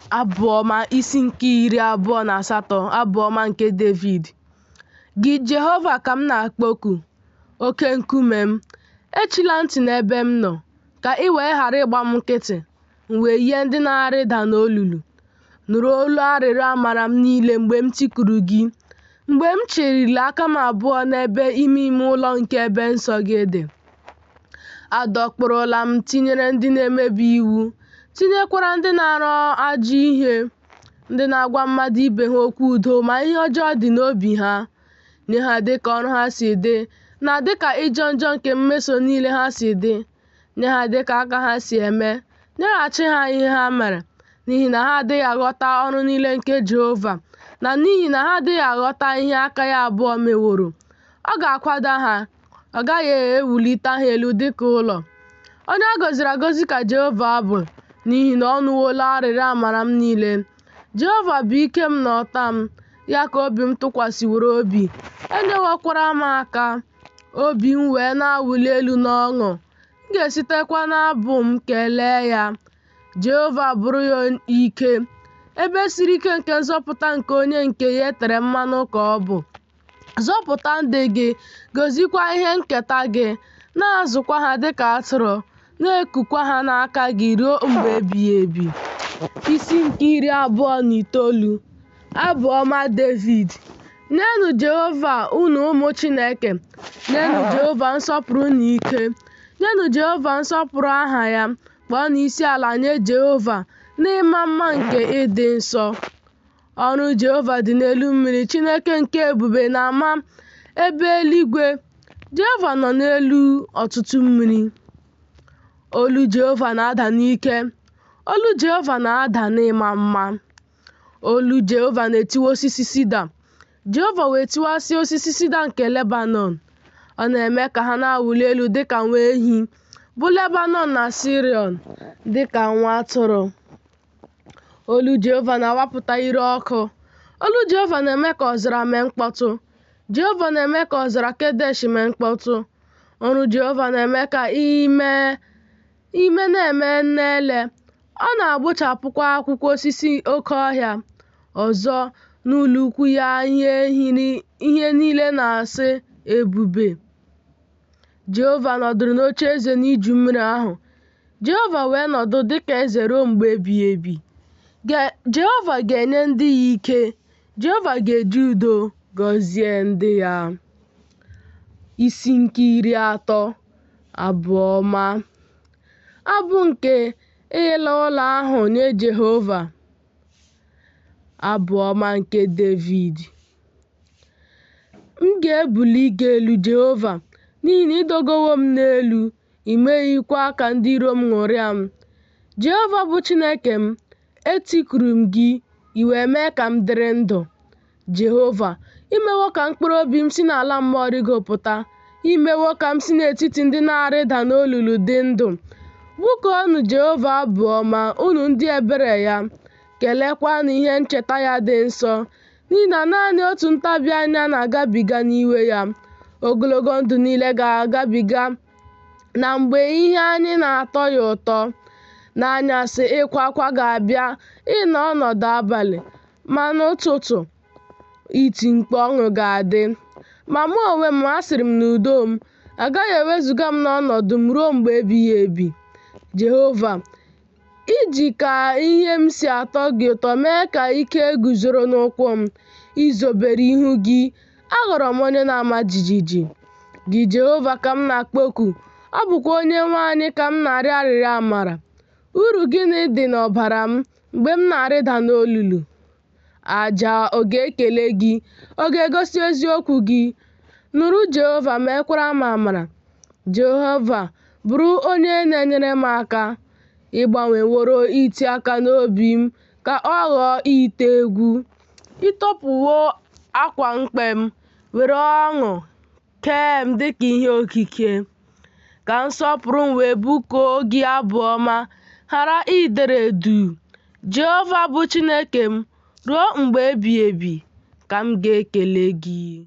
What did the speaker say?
Abụ Ọma isi nke 28, Abụ Ọma nke Devid. Gị, Jehova, ka m na-akpọku, oke nkume m, echila ntị n'ebe m nọ, ka i wee ghara ịgba m nkịtị, m wee yie ndị na-arịda n'olulu. Nụrụ olu arịrịọ amara m niile mgbe m tikuru gị, mgbe m chịlịri aka m abụọ n'ebe ime ime ụlọ nke ebe nsọ gị dị. A dọkpụrụla m tinyere ndị na-emebi iwu, tinyekwara ndị na-arụ ajọ ihe, ndị na-agwa mmadụ ibe ha okwu udo ma ihe ọjọọ dị n'obi ha. Nye ha dịka ọrụ ha si dị, na dịka ịjọ njọ nke mmeso niile ha si dị. Nye ha dịka aka ha si eme, nyeghachi ha ihe ha mere, n'ihi na ha adịghị aghọta ọrụ niile nke Jehova, na n'ihi na ha adịghị aghọta ihe aka ya abụọ meworo. Ọ ga-akwada ha, ọ gaghị ewulite ha elu dịka ụlọ. Onye a gọziri agọzi ka Jehova bụ, n'ihi na ọ nụwola arịrịọ amara m niile. Jehova bụ ike m na ọta m, ya ka obi m tụkwasịworo obi, e nyewokwara m aka, obi m wee na-awụli elu n'ọṅụ, m ga-esitekwa n'abụ m kelee ya. Jehova bụrụ ya ike, ebe siri ike nke nzọpụta nke onye nke ya e tere mmanụ ka ọ bụ. Zọpụta ndị gị, gọziekwa ihe nketa gị, na-azụkwa ha dịka atụrụ, na-ekukwa ha n'aka gị ruo mgbe ebighị ebi. Isi nke 29, Abụ Ọma Devid. Nyenụ Jehova, unu ụmụ Chineke, nyenụ Jehova nsọpụrụ na ike. Nyenụ Jehova nsọpụrụ aha ya, kpọọnụ isiala nye Jehova n'ịma mma nke ịdị nsọ. Ọrụ Jehova dị n'elu mmiri, Chineke nke ebube na-ama ebe eluigwe. Jehova nọ n'elu ọtụtụ mmiri. Olu Jehova na-ada n'ike, olu Jehova na-ada n'ịma mma. Olu Jehova na-etiwa osisi sida, Jehova wee tiwasịa osisi sida nke Lebanọn. Ọ na-eme ka ha na-awụli elu dị ka nwa ehi, bụ Lebanọn na Siriọn dị ka nwa atụrụ. Olu Jehova na-awapụta ire ọkụ. Olu Jehova na-eme ka ọzara mee mkpọtụ. Jehova na-eme ka ọzara Kedesh mee mkpọtụ. Ọrụ Jehova na-eme ka ime na-eme n'ele, ọ na-agbụchapụkwa akwụkwọ osisi oke ọhịa. Ọzọ, n'ụlọ ukwu ya ihe niile na-asị, Ebube! Jehova nọdụrụ n'ocheeze n'iju mmiri ahụ. Jehova wee nọdụ dị ka eze ruo mgbe ebighị ebi. Jehova ga-enye ndị ya ike. Jehova ga-eji udo gọzie ndị ya. Isi nke 30, Abụ Ọma. Abụ nke ịla ụlọ ahụ nye Jehova. Abụ Ọma nke Devid. M ga-ebuli gị elu, Jehova, n'ihi na ị dọgowo m n'elu, i meghịkwa ka ndị iro m ṅụrịa m. Jehova bụ Chineke m, etikuru m gị, i wee mee ka m dịrị ndụ. Jehova, i mewo ka mkpụrụ obi m si n'ala mmụọ rịgopụta, i mewo ka m si n'etiti ndị na-arịda n'olulu dị ndụ. Bụkuonụ Jehova abụ ọma, unu ndị ebere ya, keleekwanụ ihe ncheta ya dị nsọ, n'ihi na naanị otu ntabi anya na-agabiga n'iwe ya, ogologo ndụ niile ga-agabiga na mgbe ihe anyị na-atọ ya ụtọ. N'anyasị ịkwa akwa ga-abịa ịnọ ọnọdụ abalị, ma n'ụtụtụ iti mkpu ọṅụ ga-adị. Ma mụ onwe m asịrị m n'udo m, a gaghị ewezuga m n'ọnọdụ m ruo mgbe ebighị ebi. Jehova, I ji ka ihe m si atọ gị ụtọ mee ka ike guzoro n'ụkwụ m. I zobere ihu gị, aghọrọ m onye na-ama jijiji. Gị, Jehova, ka m na-akpọku, ọ bụkwa Onyenwe anyị ka m na-arịọ arịrịọ amara. Uru gịnị dị n'ọbara m mgbe m na-arịda n'olulu? Aja ọ ga-ekele gị? Ọ ga-egosi eziokwu gị? Nụrụ Jehova, meekwara m amara. Jehova, bụrụ onye na-enyere m aka. Ị gbanweworo iti aka n'obi m ka ọ ghọọ ite egwu. Ị tọpụwo akwa mkpe m, were ọṅụ kee m dịka ihe okike. Ka nsọpụrụ m wee bụkuo gị abụ ọma, ghara idere duu. Jehova bụ Chineke m, ruo mgbe ebighị ebi ka m ga-ekele gị.